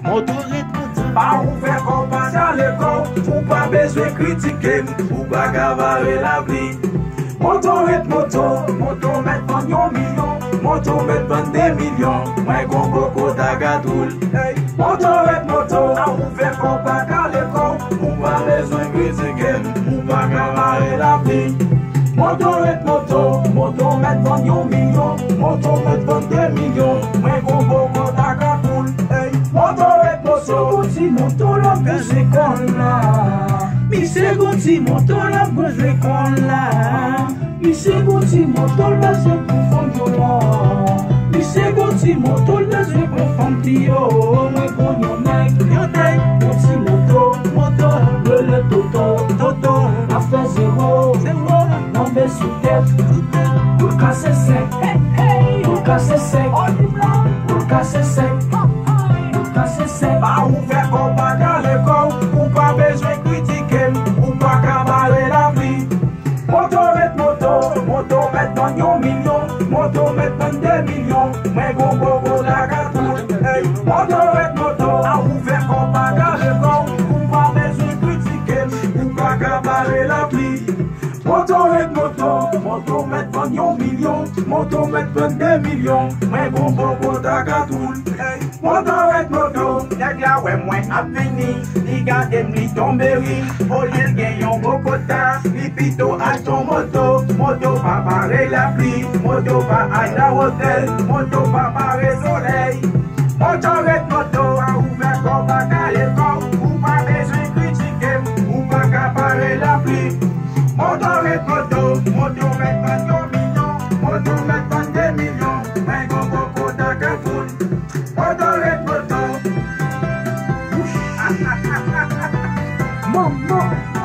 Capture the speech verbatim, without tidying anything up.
Moto ret moto. Pa ouvè kò w, pa kale kò w, ou pa bezwen kritike m, ou pa ka bare lapli. Moto ret moto, moto mèt vann yon milyon, moto mèt vann de milyon, mwen gon boko ta ka tou l. Hey. Moto ret moto, pa ouvè kò w, pa kale kò w, ou pa bezwen kritike m, ou pa ka bare lapli. Moto ret moto, moto mèt vann yon milyon, moto mèt vann de milyon, mwen gon boko ta ka tou l. Hey. Moto ret moto, gon ti moto l ap bouje kò l la. Misye gon ti moto l ap bouje kò l la. Misye gon ti moto l bezwen pou fanm yo la. Misye gon ti moto l bezwen pou fanm ti yo. Mwen gon yon nèg, yon nèg, yon ti moto, moto, rele Toto, Toto, ap fè zewo, zewo, tonbe sou tèt, pou l kase sèk, pou l kase sèk, pou l kase sèk, pou l kase sèk. Pa ouvè kò w, pa kale kò w, ou pa bezwen kritike m, ou pa ka bare lapli. Moto ret moto, moto mèt vann yon milyon, moto mèt vann de milyon, mwen gon boko ta ka tou l. Hey. Moto ret moto, pa ouvè kò w, pa kale kò w, ou pa bezwen kritike m, ou pa ka bare lapli. Moto ret moto, moto mèt vann yon milyon, moto mèt vann de milyon, mwen gon boko ta ka tou l. Hey. Moto ret moto, nèg la wè mwen ap vini, li gade m, li tonbe ri. Olye l gen yon boko ta, li pito achte yon moto. Moto pa bare lapli, moto pa al nan otèl, moto pa bare solèy. Moto ret moto, pa ouvè kò w, pa kale kò w, ou pa bezwen kritike m, ou pa ka bare lapli. Moto ret moto, moto mèt vann yon milyon, moto mèt vann de milyon, mwen gon boko ta ka tou l. Moto ret moto. Manman.